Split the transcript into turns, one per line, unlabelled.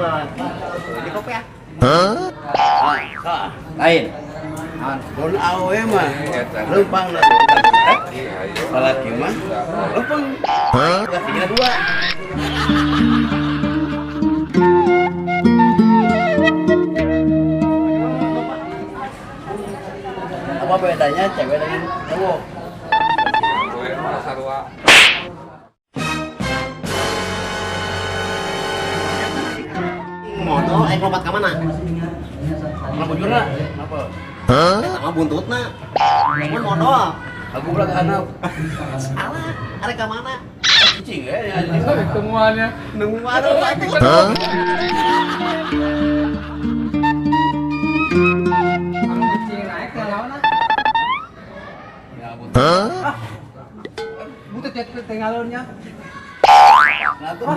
Di kopi ya.
Ah, lain. Mun awewe mah leumpang lah. Salaki mah leumpang. Kakinya dua. Apa bedanya cewek dengan cowok?
Gue mah sarua.
Modal aing lompat ka mana?
Kenapa bujurna? Kenapa?
Eta mah buntutna. Mun modal.
Aku belah ke anak.
Salah, arek ka mana?
Cicing ya.
Temuannya.
Nunggu aduh atuh.
Anu kucing naik ke lawan ah.
Ya, buntut.
Butuh jet tinggalnya.
Nah, tuh.